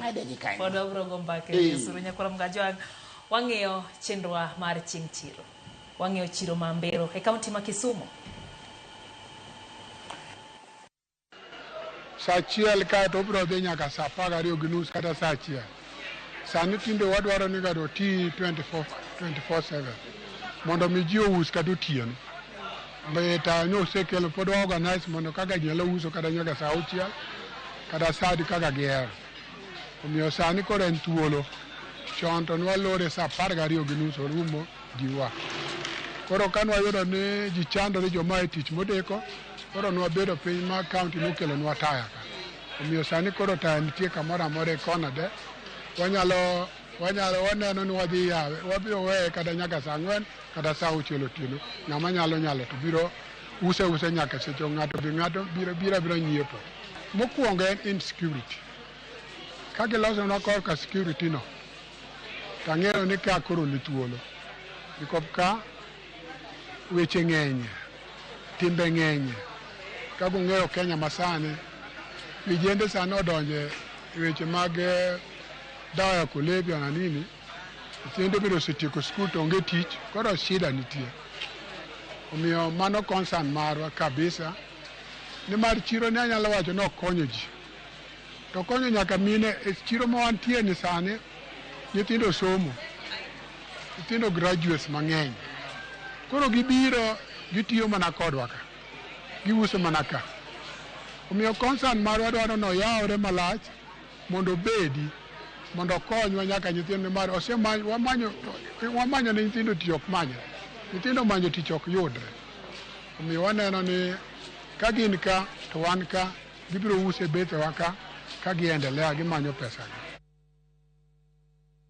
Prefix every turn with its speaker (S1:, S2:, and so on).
S1: Wang'ade gi kanyo.
S2: Pod wabiro go mbaka e osuru nyakwara Mgajwang'. Wang'iyo chenrowa mar chieng' chiro. Wang'iyo chiro ma Mbero e kaunti ma Kisumu.
S3: Saa achiel kae to obiro dhi nyaka saa 12:30 kata saa 1. Sani tinde wadwaro ni ng'ato oti 24 24/7 mondo mi ji ous kata otieno. Taya ne osekelo pod wa organize mondo kaka ji nyalo uso kata nyaka saa 6 kata saa adi kaka gihero. Omiyo sani koro en thuolo. Chon to nwalore saa 12:30 orumo ji wa. Koro ka nwayudo ni ji chandore joma e tich modeko, koro nwabedo piny ma county nokelonwa taya ka. Omiyo sani koro taya nitie kamoro amora e kona de. Wanyalo wanyalo waneno ni wadhi yawe, wabiro weye kata nyaka saa 4 kata saa 6 otieno. Ng'ama nyalo nyalo to biro use use nyaka seche ng'ato bi ng'ato biro biro abira nyiepo. Mokwongo en insecurity. Ka gilosonwa korka security no, to ang'eyo ni ka koro ni thuolo. Nikop ka weche ng'enye, timbe ng'enye. Kaka ung'eyo Kenya masani, vijende sani odonje e weche mag dawa ya kulevya na nini. Nyithindo bende osetieko skul to onge tich, koro shida nitie. Omiyo mano concern marwa kabisa, nimar chiro ni anyalo wacho ni ok konyo ji. To konyo nyaka mine e chiro ma wantie ni sani, nyithindo somo, nyithindo graduates mang'eny. Koro gibiro gitiyo mana kodwa ka, giuso mana ka. Omiyo concern marwa dwaro ni oyawre malach mondo obedi, mondo okonywa nyaka nyithindo nimar osemany wamanyo wamanyo ne nyithindo tich ok manyre. Nyithindo manyo tich ok yudre. Omiyo waneno ni ka gin ka to wan ka gibiro uso e bethewa ka ka giendelea gimanyo pesa gi.